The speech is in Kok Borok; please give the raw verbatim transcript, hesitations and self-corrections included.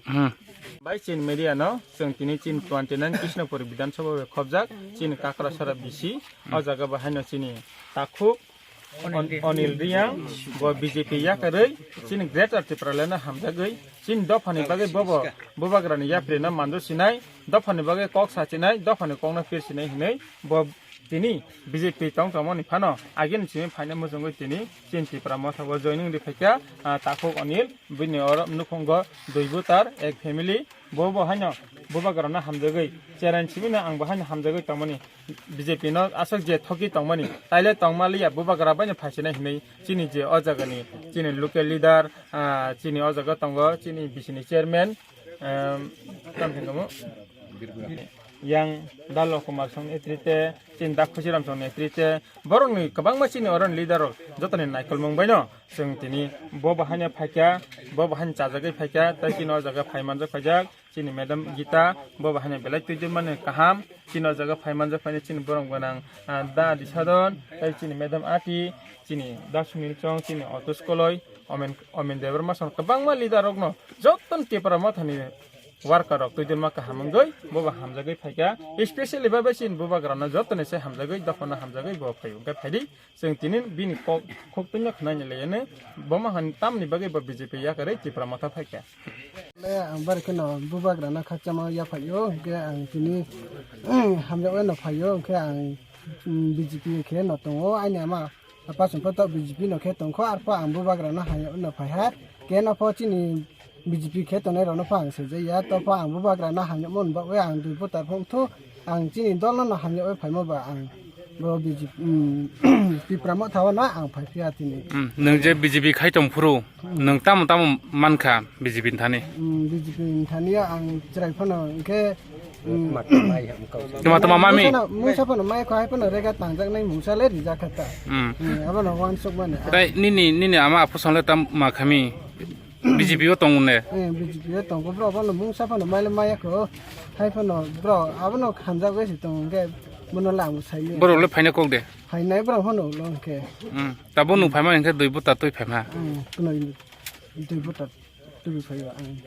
Hmm. Bai chini media no, chwng tini chini twenty nine Krishnapur Bidhan Sabha bai khobjak, chini Kakrasara B C, o jaga bo haino chini takhuk, On-, Onil Riyang, bo B J P yakarwi, chini Greater Tipraland no hamjagwi, chini dophani bagwi bobo, bubagrani yapri no manjak sinai, dophani bagwi kok sa sinai, dophani kok no pir sinai hinwi, bo tini B J P tong tongmani phano, agini simi phaina muchungwi tini, chini Tipra Motha o joining ri phaikha, ah, takhuk Onil, bini oro nukhungo dui butar, ek family, bo bo haino, bubagrano hamjagwi, cherain simi no ang bo haino hamjagwi tongmani. B J P no aswk je thoki tongmani, taile tongmaliya bubagra bai no phaisinai hinwi chini je o jagani chini local leader, ah, chini o jaga tongo chini B C ni chairman, em, tamo khe tamo yang Dalo Kumar Song netrite, chini Dak Khusiram Song netrite, borokni kwbangma chini oroni leader rok jotoni naikolmung bai no chwng tini bo bahai no phaikha, bo bahai no chajagwi phaikha, tei chini o jaga phai manjak phaijak. Chini madam Gita, bo bahai no belai twijwk mani kaham. Chini o jaga phai manjak phaini chini borok gwnang, ah, Da Disadon, tei chini madam Ati, chini Da Sunil Chong, chini Otus Koloi, Omen, Omen Debbarma son kwbangma leader rokno jotono Tipra Mothani worker rok twijwk ma kaham wngwi bo bo hamjagwi phaikha. Especially bai bai chini bubagrano jotoni se hamjagwi, dophano hamjagwi bo phaio. Hwnkhe phaidi. Chwng tini bini kok khuk tungno khwnai ni laiya ni, bomo han tamni bagwi bo B J P yakarwi Tipra Motha phaikha. Le ang bari kheno bubagrano khakchangma yaphaio, hwnkhe ang tini hamjakno phaio, hwnkhe ang, mm, B J P khe no tongo, aini ama apa songkhe to B J P no khe tongkho, arpho ang bubagrano hamjakno phaiha, khe no pho chini B J P khe tongnai rokno pha ang sejak ya, to pha ang bubagrano hamjakmani bagwi ang dui voter phung thu, ang chini dol no hamjakwi phaima ba ang bo B J P, um, Tipra Motha o no ang phai phiya tini. Hmm, nwng je B J P khai tong phuru, nwng tamo tamo mankha B J P ni thani? Um, B J P ni thani o ang chwrai phano hwnkhe, um, tuma tuma mami? Mungsa phano, mungsa phano mai kho hai phano rega tangjaknai mungsa le rijak kha ta. Hmm. Hmm, abono wansuk mani. Tai nini, nini ama aphu song le tam ma khami? B J P o tongo ne? Eh, B J P o tongo, bro, abono mungsa phano maile maya kho, hai phano, bro, abono khamjak bai se tongo, hwnkhe bono lang sai le. Borok le phaina kok de? Phainai, bro, phano ulo hwnkhe. Hmm. Tabo nu phaima hwnkhe dui buta twi phaima? Hmm, kunoi dui buta twi phaiba, hmm.